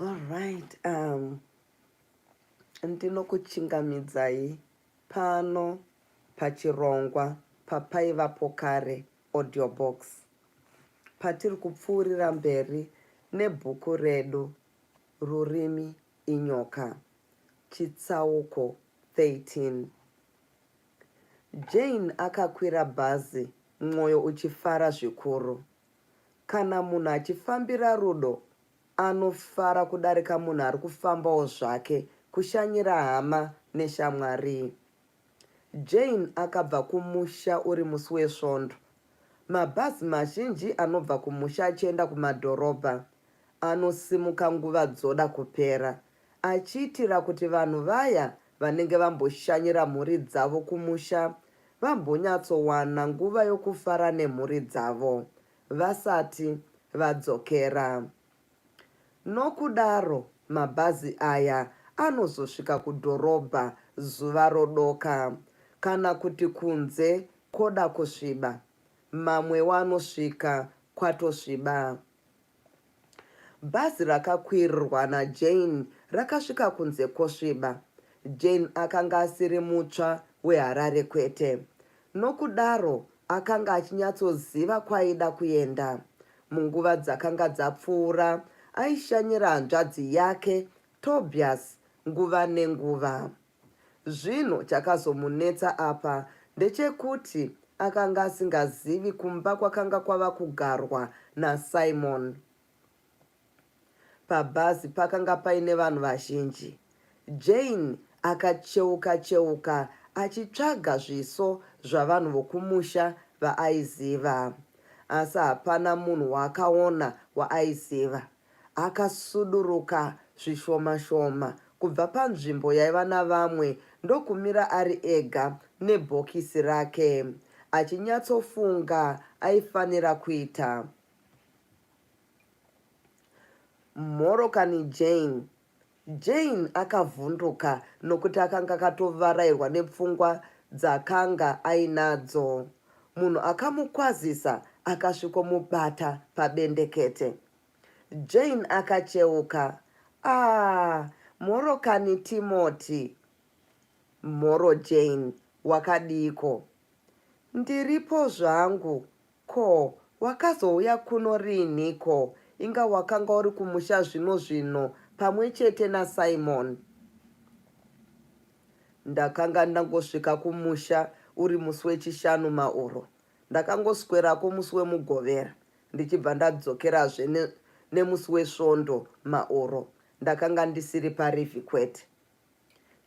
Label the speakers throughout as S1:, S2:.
S1: Alright, um, ndinokuchingamidzai pano pachirongwa paPaivapo Kare Audio Box patiri kupfuurira mberi nebhuku redu Rurimi Inyoka, chitsauko 13. Jane akakwira bhazi mwoyo uchifara zvikuru. Kana munhu achifambira rudo anofara kudarika munhu ari kufambawo zvake kushanyira hama neshamwari. Jane akabva kumusha uri musi weSvondo. Mabhazi mazhinji anobva kumusha achienda kumadhorobha anosimuka nguva dzoda kupera achiitira kuti vanhu vaya vanenge vamboshanyira mhuri dzavo kumusha vambonyatsowana nguva yokufara nemhuri dzavo vasati vadzokera. Nokudaro mabhazi aya anozosvika kudhorobha zuva rodoka kana kuti kunze kwoda kusviba. Mamwewo anosvika kwatosviba. Bhazi rakakwirwa naJane rakasvika kunze kwosviba. Jane akanga asiri mutsva weHarare kwete. Nokudaro akanga achinyatsoziva kwaaida kuenda. Munguva dzakanga dzapfuura, aishanyira hanzvadzi yake Tobias nguva nenguva. Zvino chakazomunetsa apa ndechekuti akanga asingazivi kumba kwakanga kwava kugarwa naSimon. Pabhazi pakanga paine vanhu vazhinji. Jane akacheuka cheuka achitsvaga zviso zvavanhu vokumusha vaaiziva. Asi hapana munhu waakaona waaiziva. Akasuduruka zvishoma shoma kubva panzvimbo yaiva navamwe ndokumira ari ega nebhokisi rake, achinyatsofunga aifanira kuita. Mhoro kani Jane. Jane akavhunduka nokuti akanga akatovarairwa nepfungwa dzakanga ainadzo. Munhu akamukwazisa akasvikomubata pabendekete. Jane akacheuka. Ah, mhoro kani Timothy. Mhoro Jane, wakadiiko? Ndiripo zvangu, Ko wakazouya kuno rinhi ko inga wakanga uri kumusha zvino zvino pamwe chete naSimon? Ndakanga ndangosvika kumusha uri musi weChishanu mauro. Ndakangoswerako musi weMugovera ndichibva ndadzokerazve ne, nemusi weSvondo mauro. Ndakanga ndisiri parivhi kwete.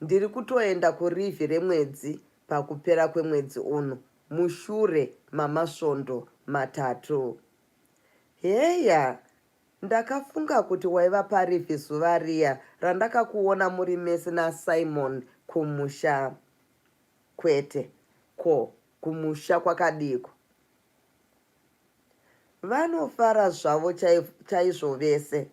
S1: Ndiri kutoenda kurivhi remwedzi pakupera kwemwedzi uno mushure mamasvondo matatu. Heya, ndakafunga kuti waiva parivhi zuva riya randakakuona muri mese naSimon kumusha. Kwete, ko kumusha kwakadiiko? Vanofara zvavo chaizvo vese.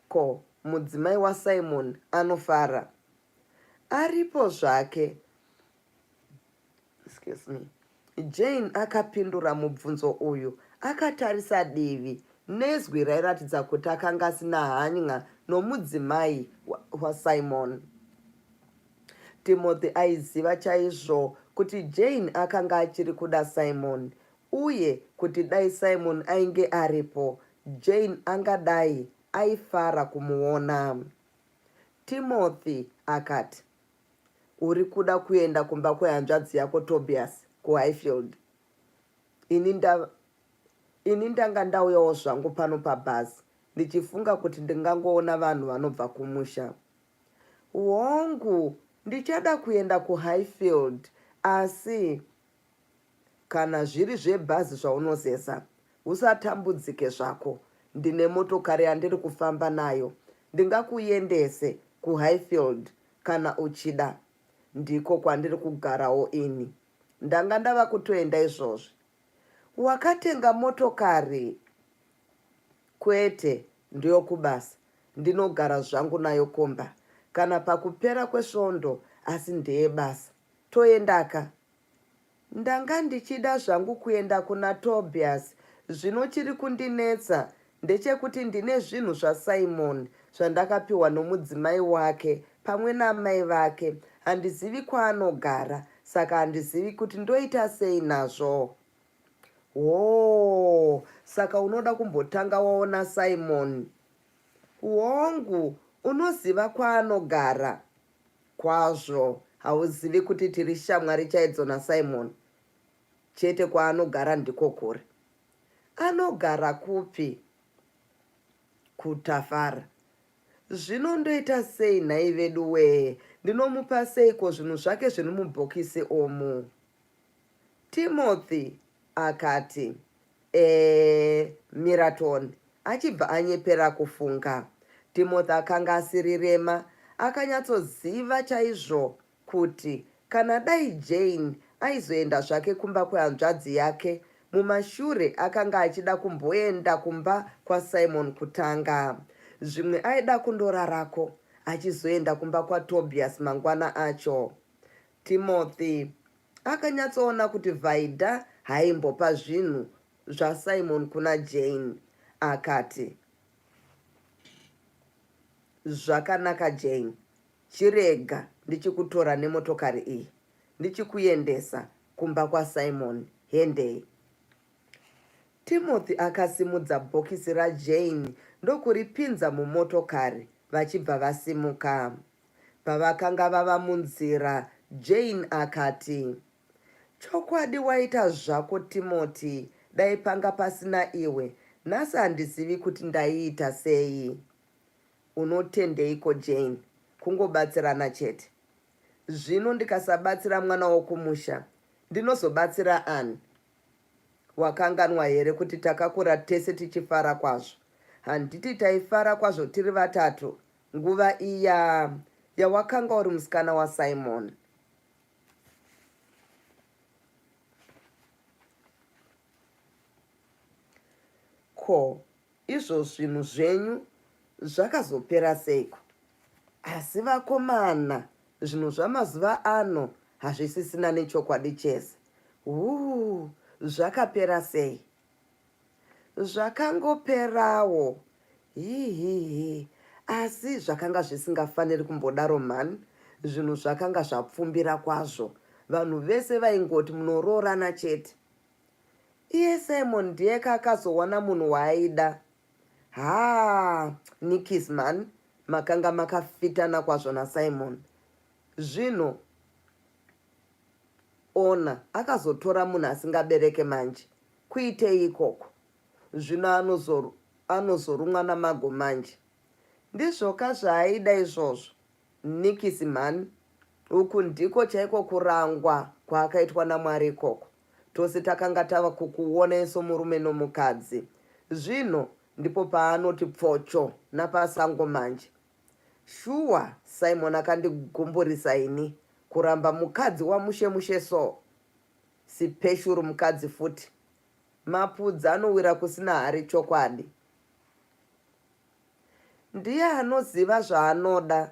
S1: Ko mudzimai waSimon anofara? Aripo zvake. Excuse me. Jane akapindura mubvunzo uyu akatarisa divi nezwi rairatidza kuti akanga asina hanya nomudzimai waSimon. Timothy aiziva chaizvo kuti Jane akanga achiri kuda Simon uye kuti dai Simon ainge aripo, Jane angadai aifara kumuona. Timothy akati, Uri kuda kuenda kumba kwehanzvadzi yako Tobias kuHighfield. Ini, nda, ini ndanga ndauyawo zvangu pano pabhazi ndichifunga kuti ndingangoona vanhu vanobva kumusha. Hongu, ndichada kuenda kuHighfield asi Kana zviri zvebhazi zvaunozeza, usatambudzike zvako. Ndine motokari yandiri kufamba nayo. Ndingakuyendese kuHighfield kana uchida. Ndiko kwandiri kugarawo ini. Ndanga ndava kutoenda izvozvi. Wakatenga motokari? Kwete, ndeyokubasa. Ndinogara zvangu nayo kumba kana pakupera kwesvondo asi ndeyebasa. Toendaka? Ndanga ndichida zvangu kuenda kuna Tobias Zvino chiri kundinetsa ndechekuti ndine zvinhu zvaSimon zvandakapiwa nomudzimai wake pamwe naamai vake. Handizivi kwaanogara saka handizivi kuti ndoita sei nazvo. Hoo, saka unoda kumbotanga waona Simon? Hongu, unoziva kwaanogara? Kwazvo, hauzivi kuti tiri shamwari chaidzo naSimon? Chete kwaanogara ndiko kure. Anogara kupi? KuTafara. Zvino ndoita sei nhai veduwee? Ndinomupa seiko zvinhu zvake zviri mubhokisi omu? Timothy akati, Eeh, Miraton achibva anyepera kufunga. Timothy akanga asiri rema, akanyatsoziva chaizvo kuti kana dai Jane aizoenda zvake kumba kwehanzvadzi yake, mumashure akanga achida kumboenda kumba kwaSimon kutanga. Zvimwe aida kundorarako achizoenda kumba kwaTobias mangwana acho. Timothy akanyatsoona kuti Vaida haimbopa zvinhu zvaSimon kuna Jane. Akati, Zvakanaka Jane, chirega ndichikutora nemotokari iyi ndichikuendesa kumba kwaSimon. Hendei. Timothy akasimudza bhokisi raJane ndokuripinza mumotokari vachibva vasimuka. Pavakanga vava munzira, Jane akati, Chokwadi waita zvako Timothy, dai panga pasina iwe, nhasi handizivi kuti ndaiita sei. Unotendeiko Jane, kungobatsirana chete. Zvino ndikasabatsira mwana wokumusha, ndinozobatsira ani? Wakanganwa here kuti takakura tese tichifara kwazvo? Handiti taifara kwazvo tiri vatatu nguva iya yawakanga uri musikana waSimon? Ko izvo zvinhu zvenyu zvakazopera seiko? Asi vakomana, zvinhu zvamazuva ano hazvisisina nechokwadi chese. Huu, zvakapera sei? Zvakangoperawo. Hihihi. Asi zvakanga zvisingafaniri kumbodaro mhani. Zvinhu zvakanga zvapfumbira kwazvo. Vanhu vese vaingoti munoroorana chete. Iye Simon ndiyeka akazowana munhu waaida. Haa, nikis mhani, makanga makafitana kwazvo naSimon. Zvino Ona akazotora munhu asingabereke manje. Kuitei ikoko? Zvino anozo, anozorumwa namago manje. Ndizvoka zvaaida izvozvo. Nikisi mhani. Uku ndiko chaiko kurangwa kwaakaitwa naMwari ikoko. Tose takanga tava kukuonai somurume nomukadzi. Zvino ndipo paanoti pfocho napasango manje. Shuwa Simon akandigumburisa ini. Kuramba mukadzi wamushe mushe so. Sipeshuru mukadzi futi. Mapudzi anowira kusina hari chokwadi. Ndiye anoziva zvaanoda.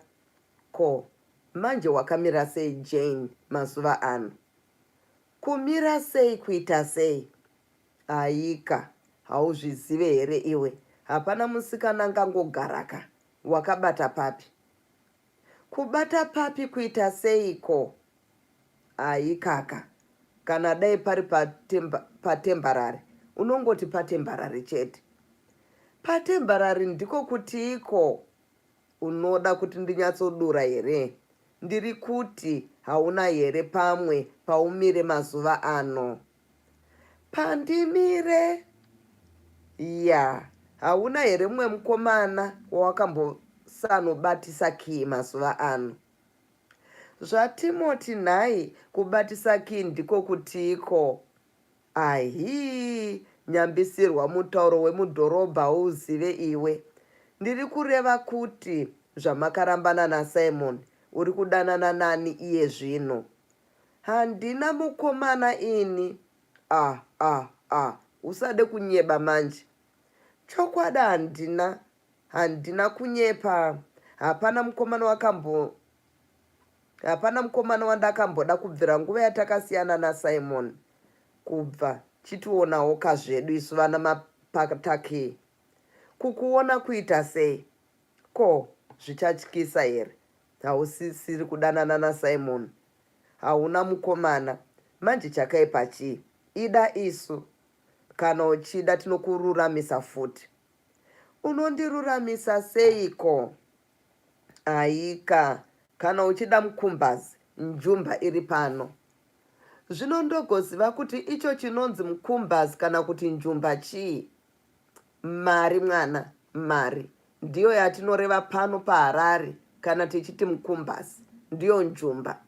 S1: Ko manje wakamira sei Jane mazuva ano? Kumira sei kuita sei? Aika hauzvizive here iwe? Hapana musikana angangogaraka. Wakabata papi? Kubata papi kuita seiko? Aikaka kana dai pari patembarari unongoti patembarari chete. Patembarari ndiko kutiiko? Unoda kuti ndinyatsodura here? Ndiri kuti hauna here pamwe paumire mazuva ano? Pandimire? Ya, hauna here mumwe mukomana wawakambosanobatisa kii mazuva ano? ZvaTimoti nhai, kubatisa kii ndiko kutiiko? Ahii, nyambisirwa mutauro wemudhorobha hauuzive iwe. Ndiri kureva kuti zvamakarambana naSimon, uri kudanana nani iye zvino? Handina mukomana ini. Ah ah ah usade kunyeba manje. Chokwadi handina. Handina kunyepa. Hapana mukomana wakambo Hapana mukomana wandakamboda kubvira nguva yatakasiyana naSimon. Kubva. Chitionawoka zvedu isu vana mapatakii. Kukuona kuita sei? Ko, zvichatyisa here? Hausisiri kudanana naSimon. Hauna mukomana. Manje chakaipa chii? Ida isu. Kana uchida tinokururamisa futi. Unondiruramisa seiko? Aika, kana uchida mukumbazi, njumba iri pano. Zvino ndogoziva kuti icho chinonzi mukumbazi kana kuti njumba chii? Mari mwana, mari. Ndiyo yatinoreva pano paHarare kana tichiti mukumbasi. Ndiyo njumba.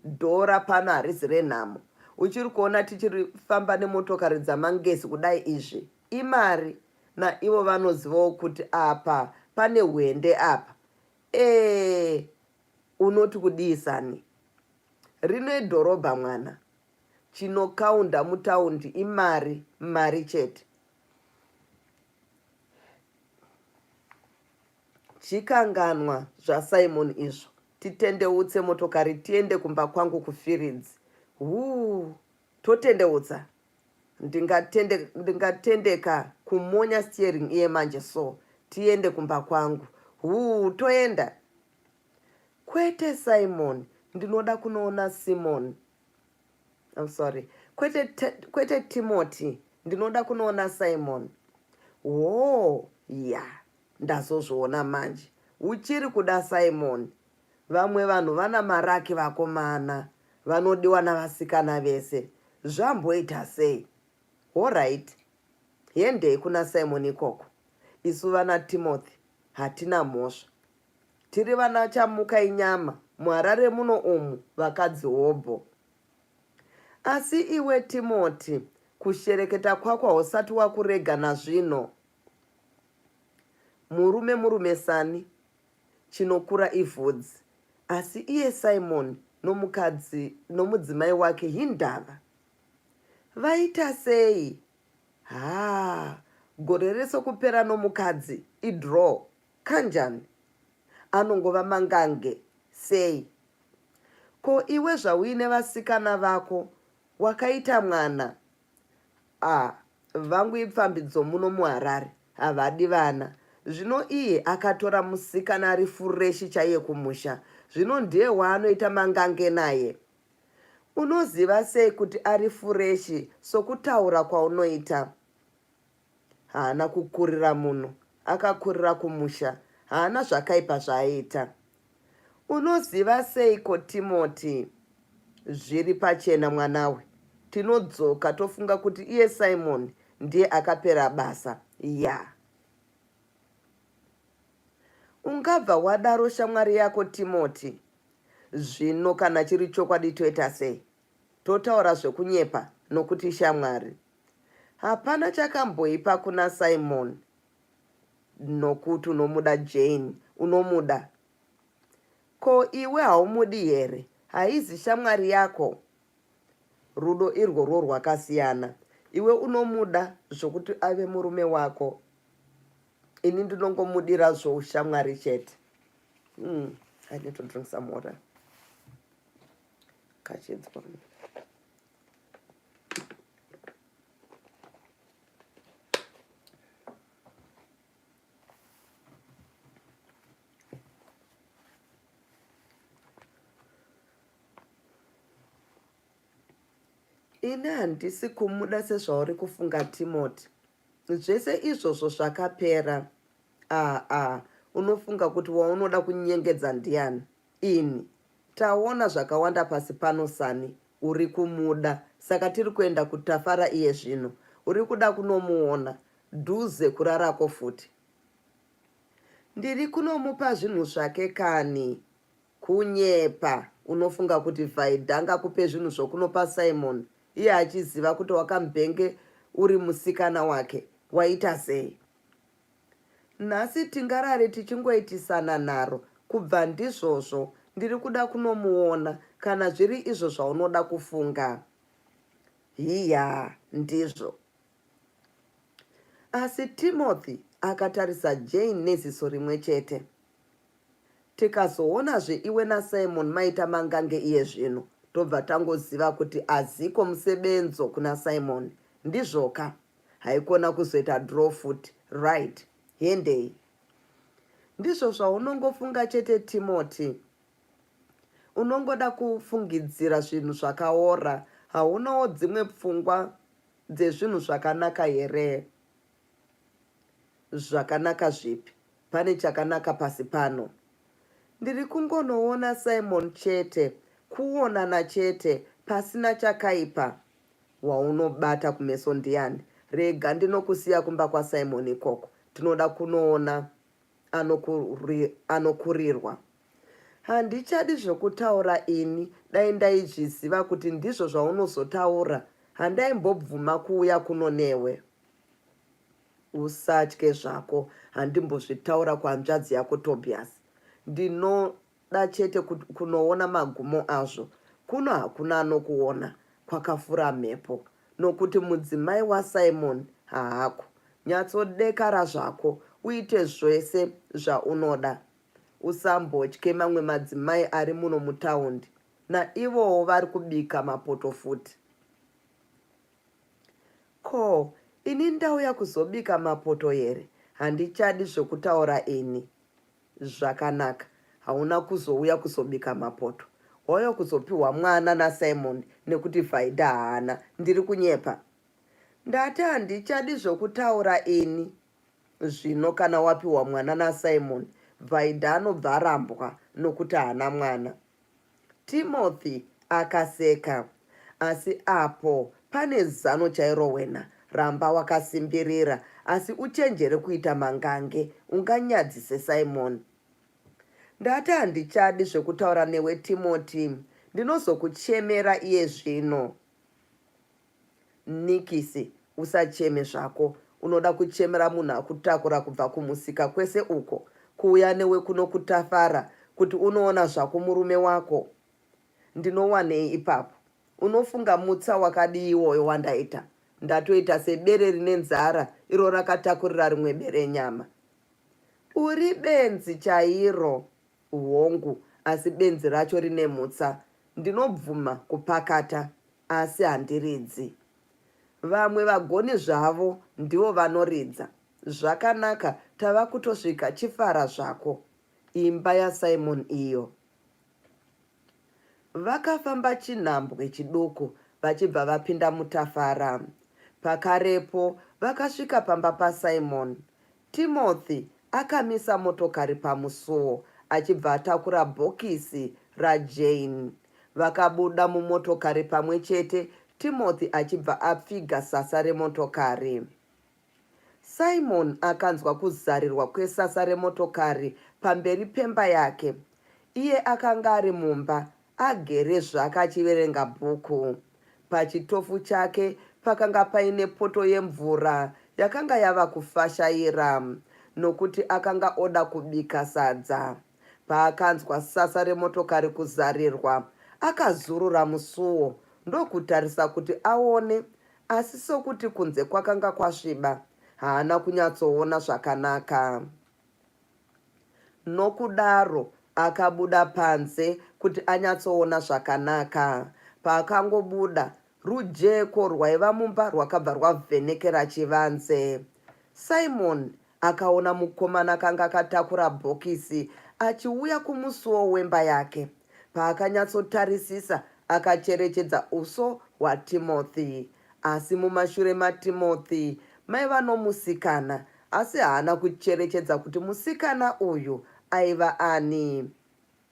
S1: Dhora pano harizi renhamo. Uchiri kuona tichifamba nemotokari dzamangesi kudai izvi? Imari. Naivo vanozivawo kuti apa pane hwende apa. Ee, unoti kudii sani? Rino idhorobha mwana. Chinokaunda mutaundi imari, mari chete. Chikanganwa zvaSimon izvo, titendeutse motokari tiende kumba kwangu kuFiridzi. Huu, totendeutsa? Ndingatende, ndingatendeka kumonya steering iye manje so, tiende kumba kwangu. Huu, toenda? Kwete Simon, ndinoda kunoona Simon. I'm sorry. Kwete, kwete Timothy, ndinoda kunoona Simon. Hoo, ya, ndazozviona manje. Uchiri kuda Simon. Vamwe vanhu vana maraki vakomana vanodiwa navasikana vese. Zvamboita sei? Horait, hendei kuna Simon ikoko. Isu vana Timothy hatina mhosva. Tiri vana chamuka inyama muHarare muno umu vakadzi hobho. Asi iwe Timoti kushereketa kwako hausati wakurega nazvino. Murume murume sani, chinokura ivhudzi. Asi iye Simon nomukadzi nomudzimai wake hindava? Vaita sei? Haa gore rese kupera nomukadzi idraw. Kanjani? Anongova mangange sei? Ko iwe zvauine vasikana vako wakaita mwana? Ah, vangu ipfambi dzomuno muHarare havadi vana. Zvino iye akatora musikana ari fureshi chaiye kumusha. Zvino ndiye waanoita mangange naye. Unoziva sei kuti ari fureshi sokutaura kwaunoita? Haana kukurira muno, akakurira kumusha. Haana zvakaipa zvaaita. Unoziva seiko Timoti? Zviri pachena mwanawe. Tinodzoka tofunga kuti iye Simon ndiye akapera basa. Ya. Ungabva wadaro shamwari yako Timoti. Zvino kana chiri chokwadi toita sei? Totaura zvekunyepa nokuti ishamwari. Hapana chakamboipa kuna Simon nokuti unomuda Jane. Unomuda. Ko iwe haumudi here? Haizi shamwari yako? Rudo irworwo rwakasiyana. Iwe unomuda zvokuti ave murume wako. Ini ndinongomudira zvoushamwari chete. I need to drink some water. Kachidzwa. Ini handisi kumuda sezvauri kufunga Timoti. Zvese izvozvo zvakapera. Ah ah, unofunga kuti waunoda kunyengedza ndiani? Ini. Taona zvakawanda pasi pano Sani. Uri kumuda saka tiri kuenda kuTafara iye zvino. Uri kuda kunomuona. Dhuze kurarako futi. Ndiri kunomupa zvinhu zvake kani. Kunyepa. Unofunga kuti Vaida angakupe zvinhu zvokunopa Simon iye achiziva kuti wakambenge uri musikana wake? Waita sei? Nhasi tingarare tichingoitisana nharo kubva ndizvozvo ndiri kuda kunomuona kana zviri izvo zvaunoda kufunga. Hiya ndizvo. Asi Timothy akatarisa Jane neziso rimwe chete. Tikazoonazve iwe naSimon maita mangange iye zvino tobva tangoziva kuti aziko musebenzo kuna Simon. Ndizvoka? Haikona kuzoita draw futi. Right. Hendei. Ndizvo zvaunongofunga chete Timoti. Unongoda kufungidzira zvinhu zvakaora. Haunawo dzimwe pfungwa dzezvinhu zvakanaka here? Zvakanaka zvipi? Pane chakanaka pasi pano? Ndiri kungonoona Simon chete, kuonana chete, pasina chakaipa. Waunobata kumeso ndiani? Rega ndinokusiya kumba kwaSimon ikoko. Tinoda kunoona anokurirwa. Handichadi zvekutaura ini, dai ndaizviziva kuti ndizvo zvaunozotaura handaimbobvuma kuuya kuno newe. Usatye zvako, handimbozvitaura kuhanzvadzi yako Tobias. Ndinoda chete kunoona magumo azvo. Kuno hakuna anokuona, kwakafura mhepo. Nokuti mudzimai waSimon haako. Nyatsodekara zvako, uite zvese zvaunoda. Usambotye mamwe madzimai ari muno mutaundi. Naivowo vari kubika mapoto futi. Ko, ini ndauya kuzobika mapoto here? Handichadi zvekutaura ini. Zvakanaka, hauna kuzouya kuzobika mapoto. Wauya kuzopiwa mwana naSimon nekuti Vaida haana. Ndiri kunyepa? Ndati handichadi zvekutaura ini. Zvino kana wapiwa mwana naSimon, Vaida anobva arambwa nokuti haana mwana. Timothy akaseka. Asi apo pane zano chairo wena. Ramba wakasimbirira asi uchenjere kuita mangange unganyadzise Simon. Ndati handichadi zvekutaura newe Timothy, ndinozokuchemera iye zvino. Nikisi, usacheme zvako. Unoda kuchemera munhu akutakura kubva kumusika kwese uko, kuuya newe kuno kuTafara kuti unoona zvako murume wako? Ndinowanei ipapo? Unofunga mutsa wakadii iwoyo wandaita? Ndatoita sebere rine nzara iro rakatakurira rimwe bere nyama. Uri benzi chairo. Hongu, asi benzi racho rine mutsa. Ndinobvuma kupakata asi handiridzi. Vamwe vagoni zvavo ndivo vanoridza. Zvakanaka, tava kutosvika, chifara zvako. Imba yaSimon iyo. Vakafamba chinhambwe chiduku vachibva vapinda mutafara. Pakarepo vakasvika pamba paSimon. Timothy akamisa motokari pamusuo achibva atakura bhokisi raJane. Vakabuda mumotokari pamwe chete, Timothy achibva apfiga sasa remotokari. Simon akanzwa kuzarirwa kwesasa remotokari pamberi pemba yake. Iye akanga ari mumba, agere zvake achiverenga bhuku. Pachitofu chake pakanga paine poto yemvura yakanga yava kufashaira nokuti akanga oda kubika sadza. Paakanzwa sasa remotokari kuzarirwa, akazurura musuo ndokutarisa kuti aone asi sokuti kunze kwakanga kwasviba, haana kunyatsoona zvakanaka. Nokudaro akabuda panze kuti anyatsoona zvakanaka. Paakangobuda, rujeko rwaiva mumba rwakabva rwavhenekera chivanze. Simon akaona mukomana akanga akatakura bhokisi achiuya kumusuo wemba yake. Paakanyatsotarisisa, akacherechedza uso hwaTimothy. Asi mumashure maTimothy maiva nomusikana Asi haana kucherechedza kuti musikana uyu aiva ani,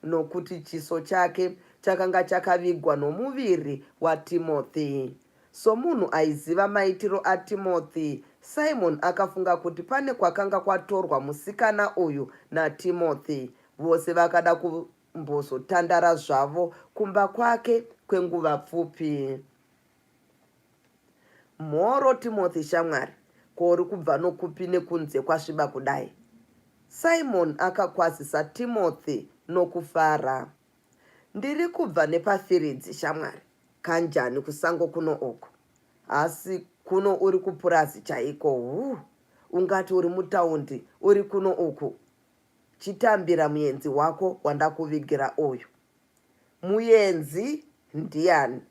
S1: nokuti chiso chake chakanga chakavigwa nomuviri waTimothy. Somunhu aiziva maitiro aTimothy, Simon akafunga kuti pane kwakanga kwatorwa musikana uyu naTimothy. Vose vakada kumbozotandara zvavo kumba kwake kwenguva pfupi. Mhoro Timothy shamwari, ko uri kubva nokupi nekunze kwasviba kudai? Simon akakwazisa Timothy nokufara. Ndiri kubva nepafiridzi shamwari, kanjani kusango kuno uku? Asi kuno uri kupurazi chaiko, huu, ungati uri mutaundi uri kuno uku. Chitambira muyenzi wako wandakuvigira uyu. Muyenzi ndiani?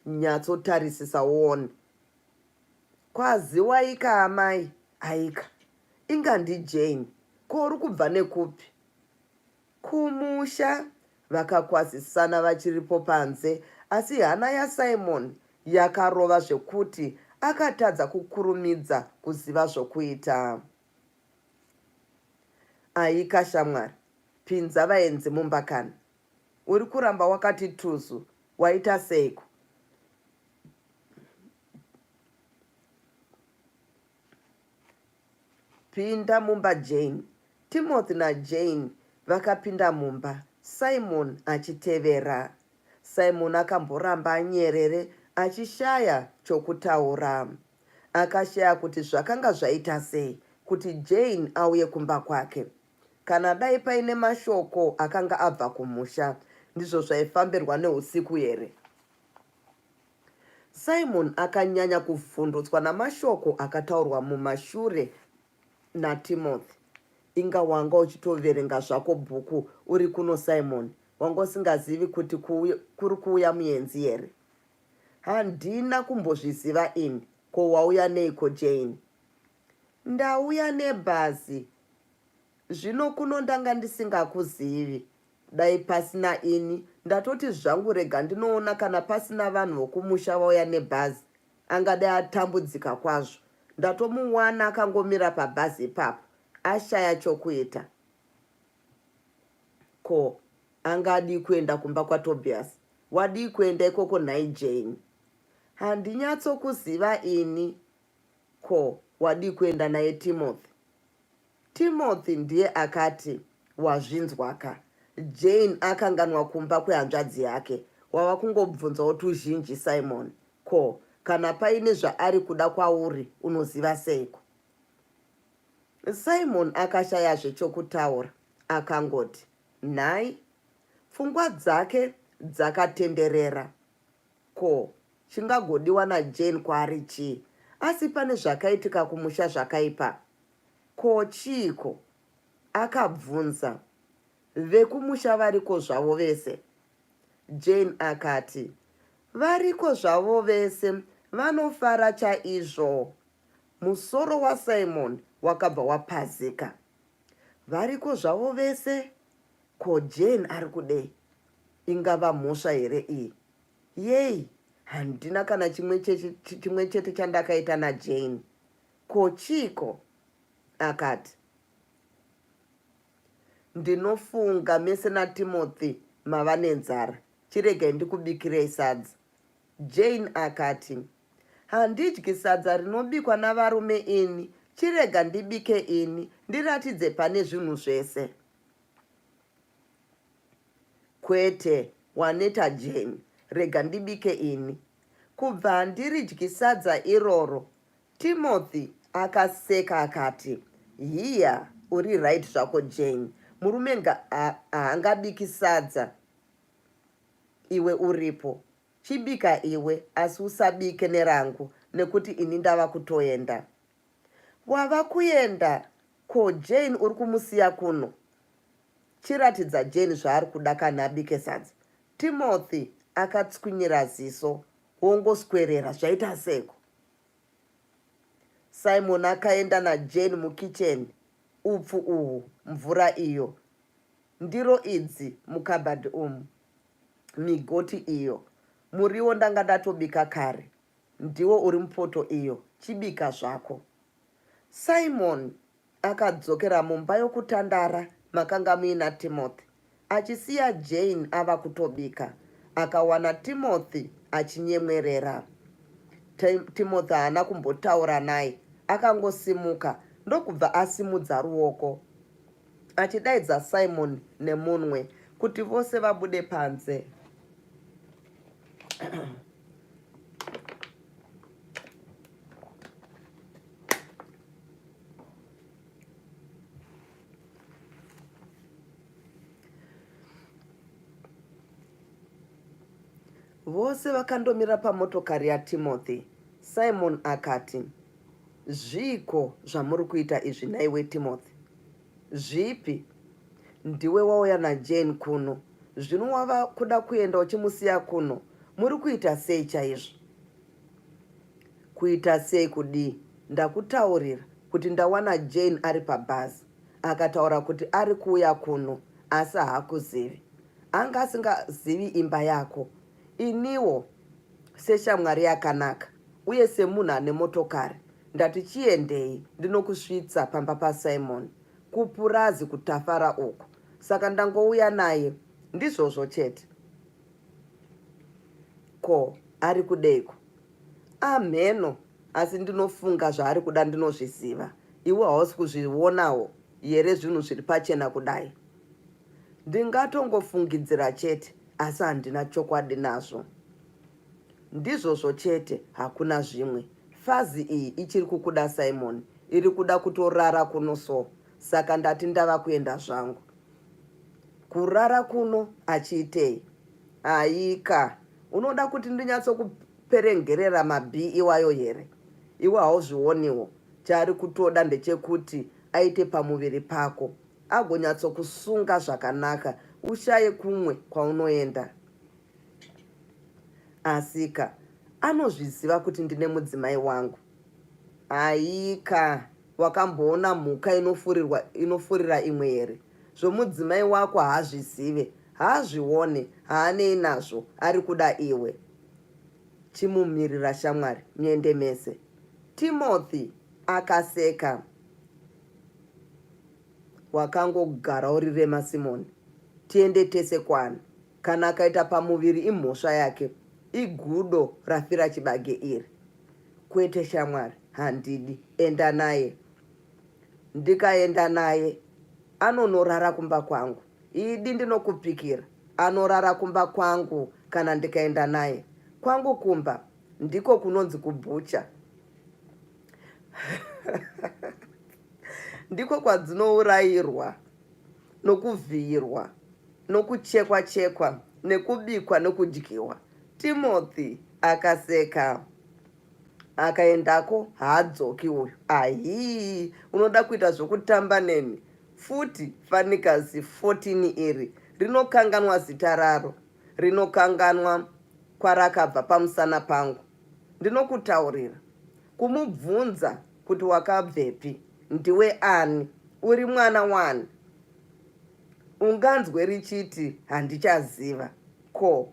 S1: Nyatsotarisisa uone. Kwaziwaika amai, aika. Inga ndiJane, ko uri kubva nekupi? Kumusha. Vakakwazisana vachiripo panze asi hana yaSimon yakarova zvekuti akatadza kukurumidza kuziva zvokuita. Aika shamwari, pinza vaenzi mumba kani. Uri kuramba wakati tuzu, waita seiko? Pinda mumba Jane. Timothy naJane vakapinda mumba, Simon achitevera. Simon akamboramba anyerere achishaya chokutaura. Akashaya kuti zvakanga zvaita sei kuti Jane auye kumba kwake. Kana dai paine mashoko akanga abva kumusha, ndizvo zvaifambirwa neusiku here? Simon akanyanya kuvhundutswa namashoko akataurwa mumashure naTimothy. Inga wanga uchitoverenga zvako bhuku uri kuno Simon, wanga usingazivi kuti kuri kuuya muenzi here? Handina kumbozviziva ini, ko wauya neiko Jane? Ndauya nebhazi, zvino kuno ndanga ndisingakuzivi. Dai pasina ini, ndatoti zvangu rega ndinoona kana pasina vanhu vokumusha vauya nebhazi, angadai atambudzika kwazvo. Ndatomuwana akangomira pabhazi ipapo, ashaya chokuita. Ko, anga adii kuenda kumba kwaTobias? Wadii kuenda ikoko nhai Jane? Handinyatsokuziva ini. Ko, wadii kuenda naye Timothy? Timothy ndiye akati, Wazvinzwaka. Jane akanganwa kumba kwehanzvadzi yake. Wava kungobvunzawo tuzhinji Simon. Ko, kana paine zvaari kuda kwauri unoziva seiko? Simon akashayazve chokutaura. Akangoti, Nhai? Pfungwa dzake dzakatenderera. Ko, chingagodiwa naJane kwaari chii? Asi pane zvakaitika kumusha zvakaipa? Ko chiiko? Akabvunza. Vekumusha variko zvavo vese? Jane akati, Variko zvavo vese, vanofara chaizvo. Musoro waSimon wakabva wapazika. Variko zvavo vese? Ko Jane ari kudei? Ingava mhosva here iyi? Yei, handina kana chimwe chete chandakaita naJane. Ko chiiko? Akati, Ndinofunga mese naTimothy mava nenzara. Chiregai ndikubikirei sadza. Jane akati, Handidyi sadza rinobikwa navarume ini. Chirega ndibike ini, ndiratidze pane zvinhu zvese. Kwete, waneta Jane. Rega ndibike ini. Kubva handiridyi sadza iroro, Timothy akaseka akati, Hiya, uri right zvako Jane. Murume haangabiki sadza iwe uripo. Chibika iwe asi usabike nerangu nekuti ini ndava kutoenda. Wava kuenda? Ko Jane uri kumusiya kuno? Chiratidza Jane zvaari kuda kana abike sadza. Timothy akatswinyira ziso. Wongoswerera zvaita seko. Simon akaenda naJane mukitchen. Upfu uhu, mvura iyo, ndiro idzi mukabhadhi umu, migoti iyo, muriwo ndanga ndatobika kare, ndiwo uri mupoto iyo, chibika zvako. Simon Akadzokera mumba yokutandara makanga muina Timothy achisiya Jane ava kutobika. Akawana Timothy achinyemwerera. Timothy haana kumbotaura naye, akangosimuka ndokubva asimudza ruoko achidaidza Simon nemunwe kuti vose vabude panze. Vose vakandomira pamotokari yaTimothy. Simon akati, Zviiko zvamuri kuita izvi nhaiwe Timothy? Zvipi? Ndiwe wauya naJane kuno, zvino wava kuda kuenda uchimusiya kuno? Muri kuita sei chaizvo? Kuita sei kudii? Ndakutaurira kuti ndawana Jane ari pabhazi. Akataura kuti ari kuuya kuno asi haakuzivi. Anga asingazivi imba yako. Iniwo seshamwari yakanaka uye semunhu ane motokari ndati chiendei ndinokusvitsa pamba paSimon kupurazi kuTafara uko. Saka ndangouya naye. Ndizvozvo chete. Ko ari kudeiko? Amheno asi ndinofunga zvaari kuda ndinozviziva. Iwe hausi kuzvionawo here zvinhu zviri pachena kudai? Ndingatongofungidzira chete asi handina chokwadi nazvo. Ndizvozvo chete hakuna zvimwe. Fazi iyi ichiri kukuda Simon, iri kuda kutorara kuno so saka ndati ndava kuenda zvangu. Kurara kuno achiitei? Aika, unoda kuti ndinyatsokuperengerera mabhii iwayo here? Iwe hauzvioniwo, chaari kutoda ndechekuti aite pamuviri pako, agonyatsokusunga zvakanaka ushaye kumwe kwaunoenda. Asika, anozviziva kuti ndine mudzimai wangu. Aika, wakamboona mhuka inofurirwa inofurira imwe here? Zvomudzimai wako haazvizive, haazvione, haanei nazvo, ari kuda iwe. Chimumirira shamwari, muende mese. Timothy akaseka. Wakangogara uri rema Simoni. Tiende tese kwani? Kana akaita pamuviri imhosva yake. Igudo rafira chibage iri. Kwete shamwari, handidi. Enda naye. Ndikaenda naye anonorara kumba kwangu. Idi ndinokupikira. Anorara kumba kwangu kana ndikaenda naye. Kwangu kumba ndiko kunonzi kubhucha. Ndiko kwadzinourayirwa nokuvhiyirwa nokuchekwa chekwa nekubikwa nokudyiwa. Timothy akaseka. Akaendako haadzoki uyu. Ahii unoda kuita zvokutamba neni futi fanika zi 14 iri rinokanganwa zita raro rinokanganwa kwarakabva pamusana pangu. Ndinokutaurira. Kumubvunza kuti wakabvepi, ndiwe ani, uri mwana wani? Unganzwe richiti handichaziva. Ko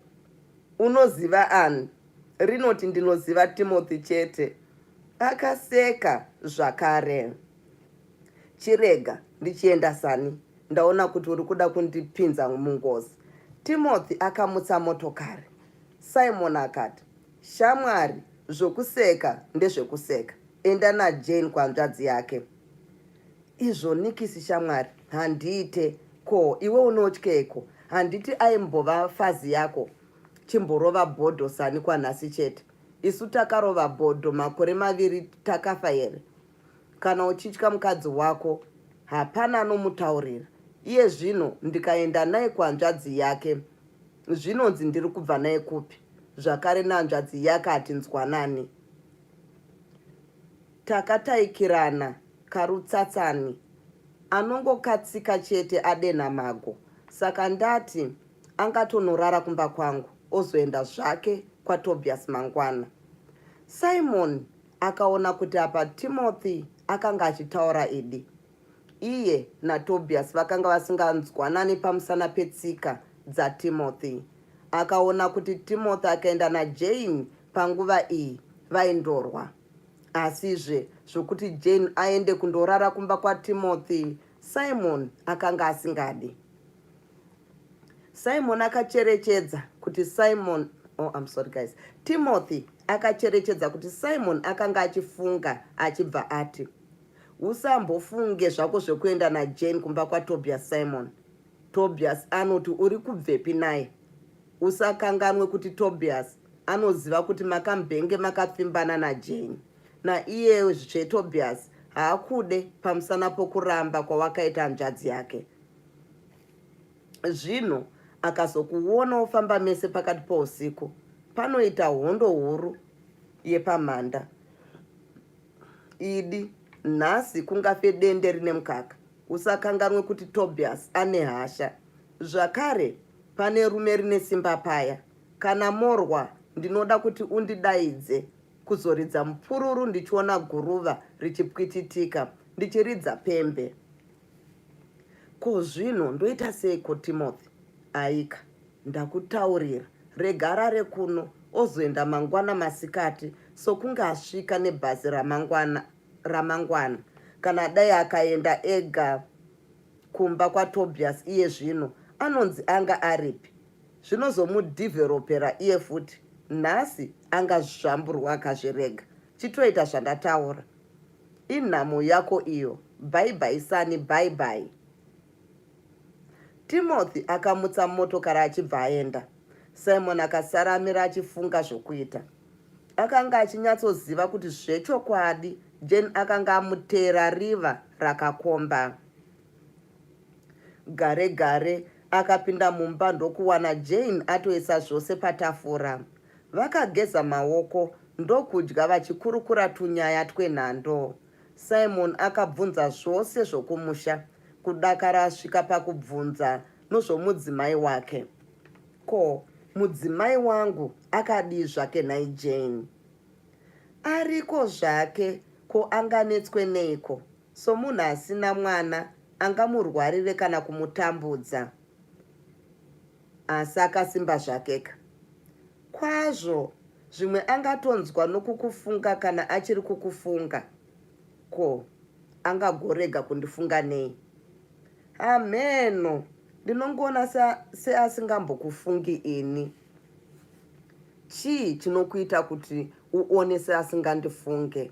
S1: unoziva ani? Rinoti ndinoziva Timothy chete. Akaseka zvakare. Chirega ndichienda Sani, ndaona kuti uri kuda kundipinza mungozi. Timothy akamutsa motokari. Simon akati, Shamwari, zvokuseka ndezvekuseka. Enda naJane kuhanzvadzi yake. Izvo nikisi shamwari, handiite. Ko, iwe unotyeiko? Handiti aimbova fazi yako? Chimborova bhodho sani kwanhasi chete. Isu takarova bhodho makore maviri takafa here? Kana uchitya mukadzi wako, hapana anomutaurira. Iye zvino ndikaenda naye kuhanzvadzi yake, zvinonzi ndiri kubva naye kupi? Zvakare nehanzvadzi yake hatinzwanani. Takataikirana karutsatsani anongokatsika chete adenha mago saka ndati angatonorara kumba kwangu ozoenda zvake kwaTobias mangwana. Simon akaona kuti apa Timothy akanga achitaura idi. Iye naTobias vakanga vasinganzwanani pamusana petsika dzaTimothy. Akaona kuti Timothy akaenda naJane panguva iyi vaindorwa. Asizve zvokuti Jane aende kundorara kumba kwaTimothy, Simon akanga asingadi. Simon akacherechedza kuti Simon, oh, I'm sorry guys. Timothy akacherechedza kuti Simon akanga achifunga achibva ati, Usambofunge zvako zvekuenda naJane kumba kwaTobias Simon. Tobias anoti uri kubvepi naye? Usakanganwe kuti Tobias anoziva kuti makambenge makapfimbana naJane. Naiyezve Tobias haakude pamusana pokuramba kwawakaita hanzvadzi yake. Zvino akazokuona ofamba mese pakati pousiku, panoita hondo huru yepamhanda. Idi, nhasi kungafe dende rine mukaka. Usakanganwe kuti Tobias ane hasha. Zvakare pane rume rine simba paya. Kana morwa ndinoda kuti undidaidze. kuzoridza mupururu ndichiona guruva richipwititika ndichiridza pembe. Ko zvino ndoita seiko Timothy? Aika, ndakutaurira, rega arare kuno ozoenda mangwana masikati sokunge asvika nebhazi ramangwana ramangwana. Kana dai akaenda ega kumba kwaTobias iye zvino anonzi anga aripi? Zvinozomudhivheropera iye futi. Nhasi angazvamburwa akazvirega. Chitoita zvandataura. Inhamo yako iyo. Bye bye sani bye bye. Timothy akamutsa motokari achibva aenda. Simon akasara amira achifunga zvokuita. Akanga achinyatsoziva kuti zvechokwadi Jane akanga amuteera riva rakakomba. Gare gare akapinda mumba ndokuwana Jane atoisa zvose patafura. Vakageza maoko ndokudya vachikurukura tunyaya twenhando. Simon akabvunza zvose zvokumusha kudakara asvika pakubvunza nozvomudzimai wake. Ko, mudzimai wangu akadii zvake nhai Jane? Ariko zvake, ko anganetswe neiko? Somunhu asina mwana angamurwarire kana kumutambudza. Asi akasimba zvakeka. Kwazvo, zvimwe angatonzwa nokukufunga kana achiri kukufunga. Ko, angagorega kundifunga nei? Hamheno, ndinongoona seasingambokufungi ini. Chii chinokuita kuti uone seasingandifunge?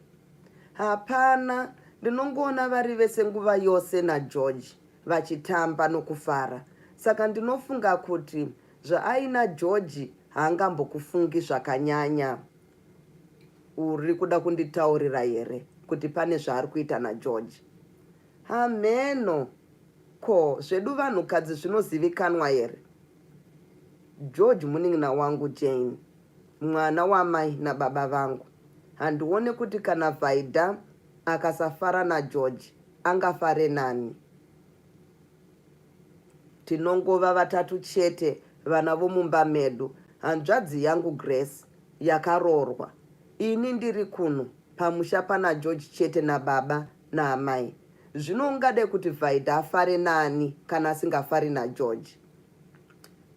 S1: Hapana, ndinongoona vari vese nguva yose naGeorge vachitamba nokufara. Saka ndinofunga kuti zvaaina George haangambokufungi zvakanyanya. Uri kuda kunditaurira here kuti pane zvaari kuita naGeorge? Hamheno. Ko, zvedu vanhukadzi zvinozivikanwa here? George munin'ina wangu Jane, mwana wamai nababa vangu. Handione kuti kana Vaida akasafara naGeorge angafare nani. Tinongova vatatu chete vana vomumba medu, hanzvadzi yangu Grace yakaroorwa, ini ndiri kuno pamusha pana George chete nababa naamai. Zvino ungade kuti Vaida afare naani kana asingafari naGeorge?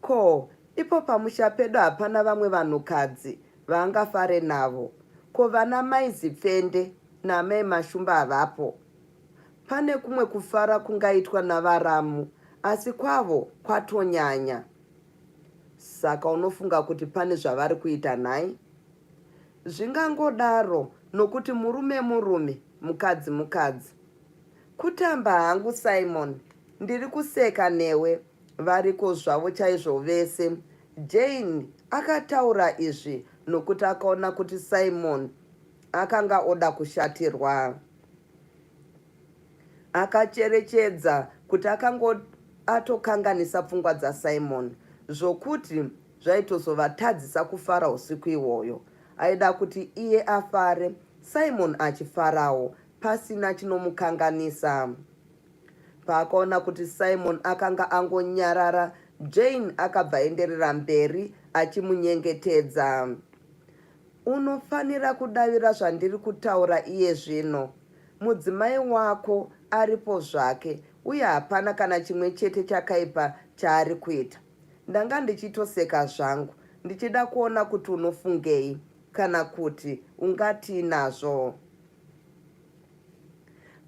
S1: Ko, ipo pamusha pedu hapana vamwe vanhukadzi vaangafare navo? Ko vana mai Zipfende naamai Mashumba havapo? Pane kumwe kufara kungaitwa navaramu asi kwavo kwatonyanya. Saka unofunga kuti pane zvavari kuita nhai? Zvingangodaro nokuti murume murume, mukadzi mukadzi. Kutamba hangu Simon, ndiri kuseka newe. Variko zvavo chaizvo vese. Jane akataura izvi nokuti akaona kuti Simon akanga oda kushatirwa. Akacherechedza kuti akanga atokanganisa pfungwa dzaSimon zvokuti zvaitozovatadzisa kufara usiku ihwoyo. Aida kuti iye afare, Simon achifarawo, pasina chinomukanganisa. Paakaona kuti Simon akanga angonyarara, Jane akabva aenderera mberi achimunyengetedza. Unofanira kudavira zvandiri kutaura iye zvino. Mudzimai wako aripo zvake uye hapana kana chimwe chete chakaipa chaari kuita. Ndanga ndichitoseka zvangu ndichida kuona kuti unofungei kana kuti ungatii nazvo.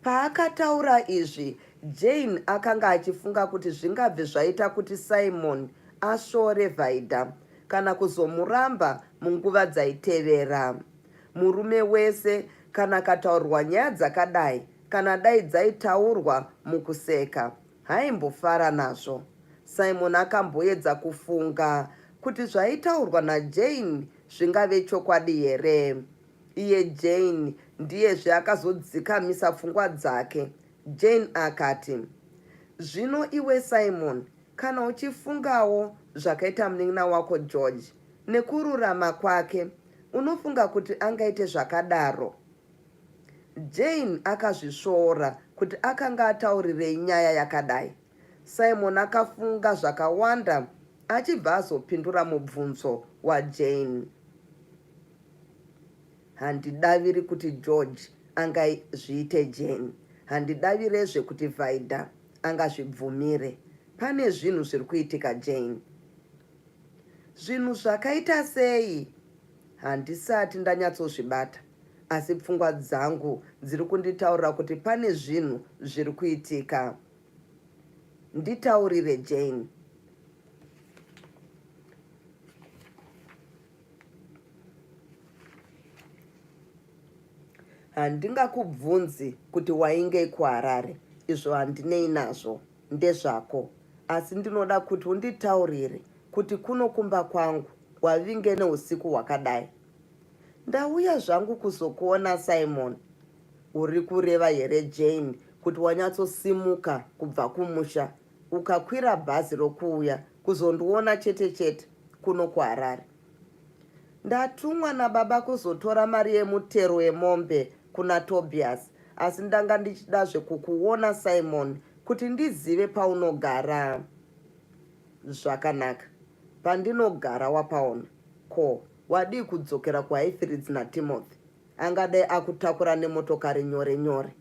S1: Paakataura izvi, Jane akanga achifunga kuti zvingabve zvaita kuti Simon asvore Vaida kana kuzomuramba munguva dzaitevera. Murume wese kana akataurirwa nyaya dzakadai, kana dai dzaitaurwa mukuseka, haimbofara nazvo. Simon akamboedza kufunga kuti zvaitaurwa naJane zvingave chokwadi here. Iye Jane ndiyezve akazodzikamisa pfungwa dzake. Jane akati, Zvino iwe Simon, kana uchifungawo zvakaita munin'ina wako George, nekururama kwake, unofunga kuti angaite zvakadaro? Jane akazvisvoora kuti akanga ataurirei nyaya yakadai. Simon akafunga zvakawanda achibva azopindura mubvunzo waJane. Handidaviri kuti George angazviite Jane. Handidavirezve kuti Vaida angazvibvumire. Pane zvinhu zviri kuitika Jane. Zvinhu zvakaita sei? Handisati ndanyatsozvibata asi pfungwa dzangu dziri kunditaurira kuti pane zvinhu zviri kuitika. Nditaurire Jane. Handingakubvunzi kuti waingei kuHarare, izvo handinei nazvo, ndezvako. Asi ndinoda kuti unditaurire kuti kuno kumba kwangu wavinge neusiku hwakadai. Ndauya zvangu kuzokuona Simon. Uri kureva here Jane kuti wanyatsosimuka kubva kumusha ukakwira bhazi rokuuya kuzondiona chete chete kuno kuHarare? Ndatumwa nababa kuzotora mari yemutero yemombe kuna Tobias asi ndanga ndichidazve kukuona Simon kuti ndizive paunogara. Zvakanaka. Pandinogara wapaona. Ko, wadii kudzokera kuHighfields naTimothy? Angadai akutakura nemotokari nyore nyore.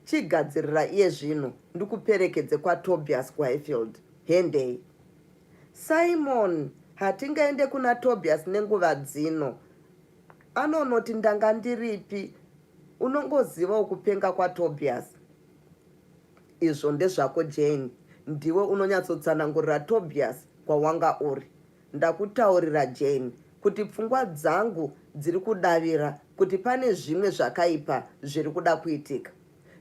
S1: Chigadzirira iye zvino ndikuperekedze kwaTobias kuHighfield. Hendei. Simon, hatingaende kuna Tobias nenguva dzino. Anonoti ndanga ndiripi? Unongozivawo kupenga kwaTobias. Izvo ndezvako Jane, ndiwe unonyatsotsanangurira Tobias kwawanga uri. Ndakutaurira Jane kuti pfungwa dzangu dziri kudavira kuti pane zvimwe zvakaipa zviri kuda kuitika.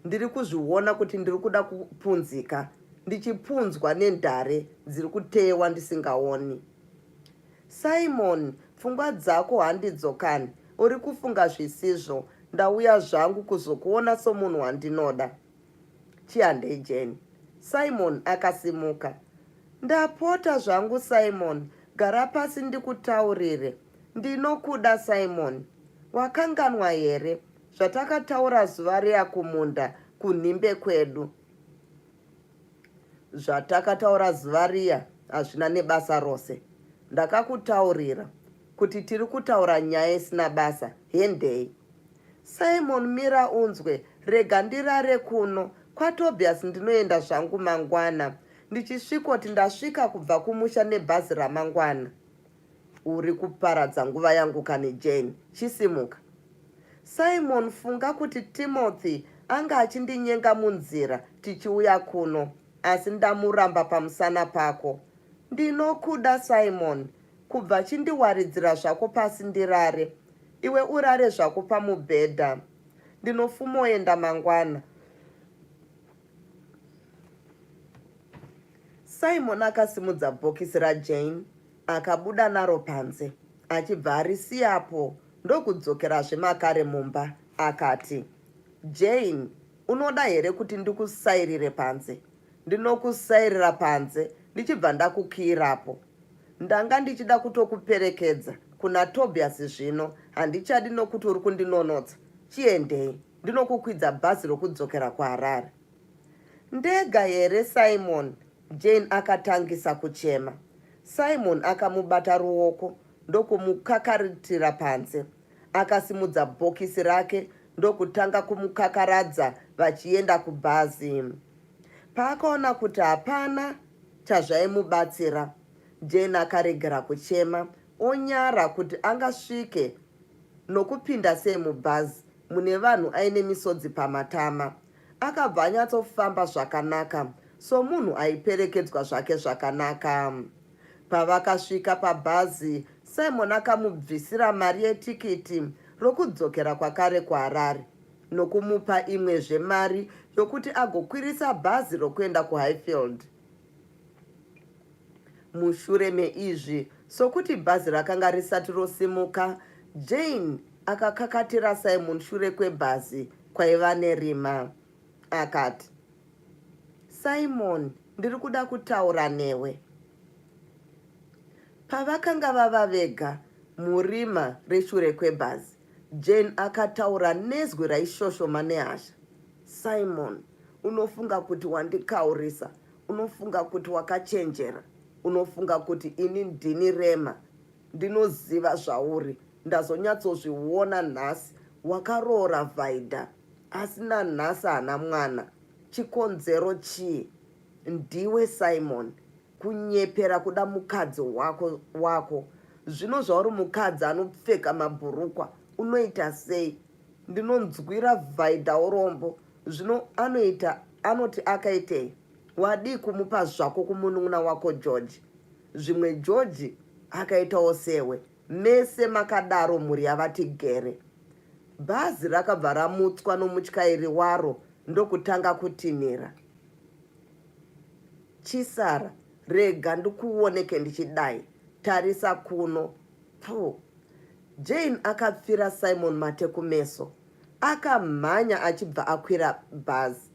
S1: Ndiri kuzviona kuti ndiri kuda kupunzika ndichipunzwa nendare dziri kuteyewa ndisingaoni. Simon, pfungwa dzako handidzo kani, uri kufunga zvisizvo. Ndauya zvangu kuzokuona somunhu wandinoda. Chihandei Jane. Simon akasimuka. Ndapota zvangu Simon, gara pasi ndikutaurire. Ndinokuda Simon. Wakanganwa here zvatakataura zuva riya kumunda kunhimbe kwedu? Zvatakataura zuva riya hazvina nebasa rose. Ndakakutaurira kuti tiri kutaura nyaya isina basa. Hendei. Simon mira unzwe, rega ndirare kuno. KwaTobias ndinoenda zvangu mangwana. Ndichisvikoti ndasvika kubva kumusha nebhazi ramangwana. Uri kuparadza nguva yangu kani Jane. Chisimuka. Simon funga kuti Timothy anga achindinyenga munzira tichiuya kuno asi ndamuramba pamusana pako. Ndinokuda Simon. Kubva chindiwaridzira zvako pasi ndirare. Iwe urare zvako pamubhedha. Ndinofumoenda mangwana. Simon akasimudza bhokisi raJane akabuda naro panze achibva arisiyapo ndokudzokerazve makare mumba akati, Jane, unoda here kuti ndikusairire panze? Ndinokusairira panze ndichibva ndakukiyirapo. Ndanga ndichida kutokuperekedza kuna Tobias zvino handichadi nokuti uri kundinonotsa. Chiendei ndinokukwidza bhazi rokudzokera kuHarare. Ndega here Simon? Jane akatangisa kuchema. Simon akamubata ruoko ndokumukakaritira panze. Akasimudza bhokisi rake ndokutanga kumukakaradza vachienda kubhazi. Paakaona kuti hapana chazvaimubatsira, Jane akaregera kuchema onyara kuti angasvike nokupinda sei mubhazi mune vanhu aine misodzi pamatama. Akabva anyatsofamba zvakanaka somunhu aiperekedzwa zvake zvakanaka. Pavakasvika pabhazi, Simon akamubvisira mari yetikiti rokudzokera kwakare kuHarare nokumupa imwezve mari yokuti agokwirisa bhazi rokuenda kuHighfield. Mushure meizvi, sokuti bhazi rakanga risati rosimuka, Jane akakakatira Simon shure kwebhazi kwaiva nerima. Akati, Simon, ndiri kuda kutaura newe. Pavakanga vava vega murima reshure kwebhazi, Jane akataura nezwi raishoshoma nehasha. Simon, unofunga kuti wandikaurisa? Unofunga kuti wakachenjera? Unofunga kuti ini ndini rema? Ndinoziva zvauri. Ndazonyatsozviona nhasi wakaroora Vaida asi nanhasi haana mwana. Chikonzero chii? Ndiwe Simon. Kunyepera kuda mukadzi wako wako. Zvino zvauri mukadzi anopfeka mabhurukwa unoita sei? Ndinonzwira Vaida urombo. Zvino anoita anoti akaitei? Wadii kumupa zvako kumunun'una wako George? Zvimwe George akaitawo sewe. Mese makadaro mhuri yaVaTigere. Bhazi rakabva ramutswa nomutyairi waro ndokutanga kutinhira. Chisara, rega ndikuoneke ndichidai. Tarisa kuno. Pfu. Jane akapfira Simon mate kumeso. Akamhanya achibva akwira bhazi.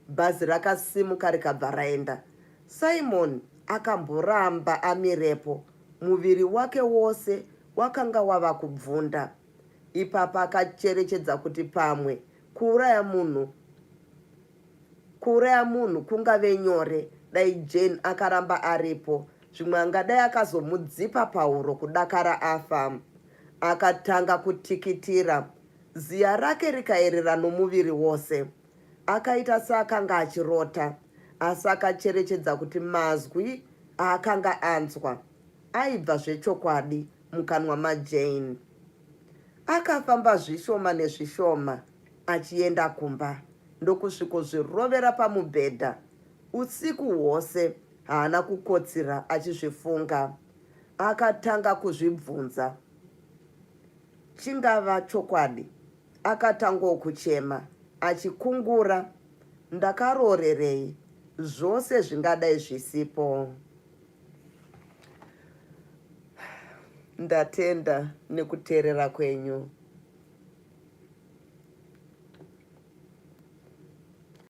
S1: Bhazi rakasimuka rikabva raenda. Simon akamboramba amirepo, muviri wake wose wakanga wava kubvunda. Ipapa akacherechedza kuti pamwe kuuraya munhu kuuraya munhu kungave nyore dai Jane akaramba aripo, zvimwe angadai akazomudzipa pahuro kudakara afa. Akatanga kutikitira, ziya rake rikaerera nomuviri wose. Akaita seakanga achirota, asi akacherechedza kuti mazwi aakanga anzwa aibva zvechokwadi mukanwa maJane. Akafamba zvishoma nezvishoma achienda kumba ndokusvikozvirovera pamubhedha. Usiku hwose haana kukotsira achizvifunga. Akatanga kuzvibvunza chingava chokwadi. Akatangawo kuchema achikungura, Ndakaroorerei? Zvose zvingadai zvisipo. Ndatenda nekuteerera kwenyu.